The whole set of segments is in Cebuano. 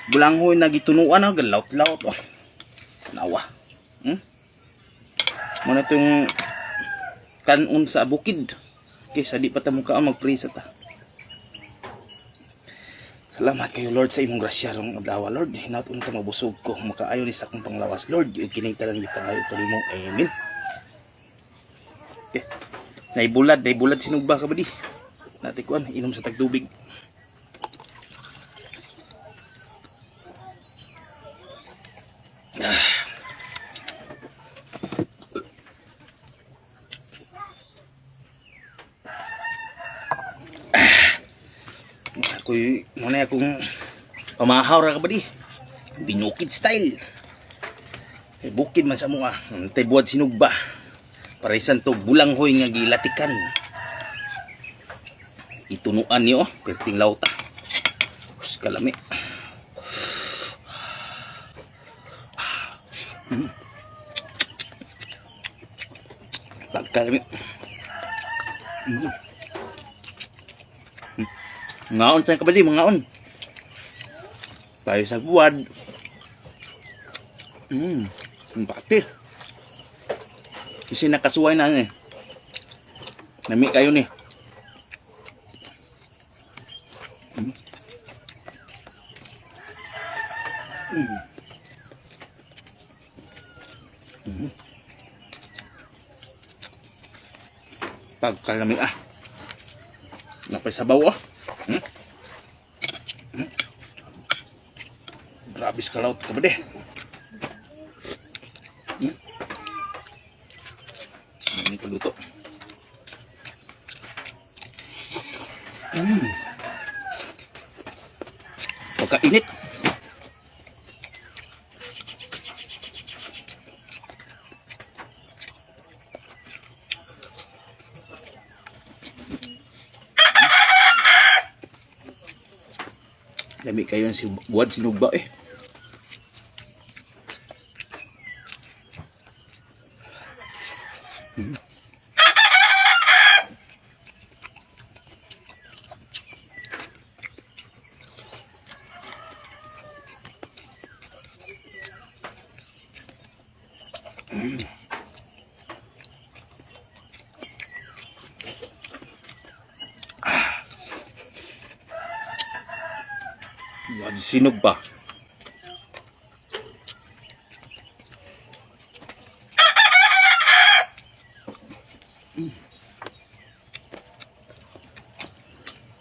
Bulanghoy na gitunuan ah, galaut-laut oh. Nawa. Muna itong kanon sa bukid. Okay, sa di pa ta muka magprisa ta. Salamat kayo, Lord, sa imong grasya rong adlaw, Lord. Hinaut unta mabusog ko, makaayo ni sa akong panglawas, Lord. Ug kining tanan gipangayo ko nimo. Amen. Okay. Naibulad, naibulad sinugba ka ba di? Nati kuan, inom sa tagtubig. Ako'y, muna akong pamahaw ra ka ba di? Binukid style. Kay bukid man sa mua. Antay buwad sinugba. Paresan to bulanghoy nga gilatikan. Itunuan niyo, oh, perting lauta. Hus kalami. Pagkalami. Ngaon sa kabali, mga. Tayo sa buwad. Ang pati. Kasi nakasuway na eh. Nami kayo ni. Pagkalami ah. Napay sabaw ah. Grabe sa kalaut ka ba de? Ano paluto? Pagkainit. Lami kayo ang buwad sinugba eh. Buwad sinugba.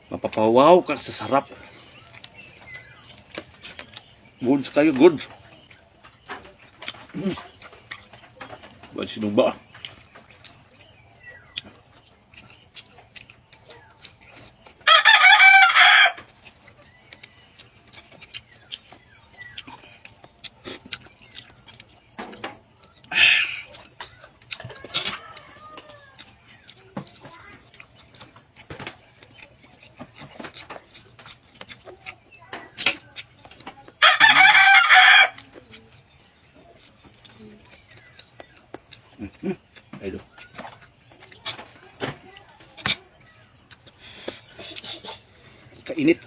Mapapawaw ka sa sarap. Goods kayo, goods. Buwad sinugba. Ay, do. Kainit.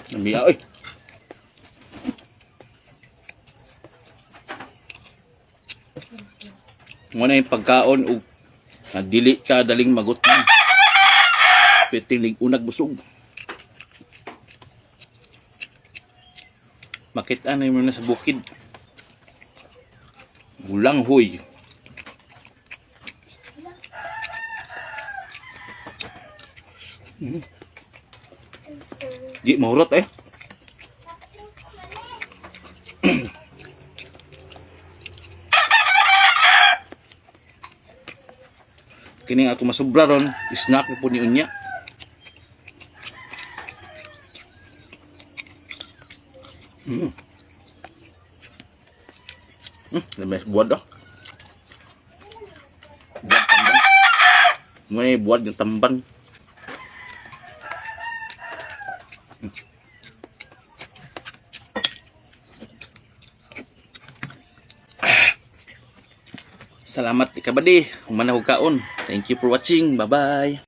Namiya oy. Mao na yung pagkaon ug nga dili ka daling magutom. Piting lig-unag busog. Makita na mo na sa bukid. Bulanghoy. Di mahurot eh. Kini nga ako masubra ron, snack na po ni unya. May buwad ah. Buwad tamban. May buwad yung tamban. Salamat, kabady. Human na kaon. Thank you for watching. Bye-bye.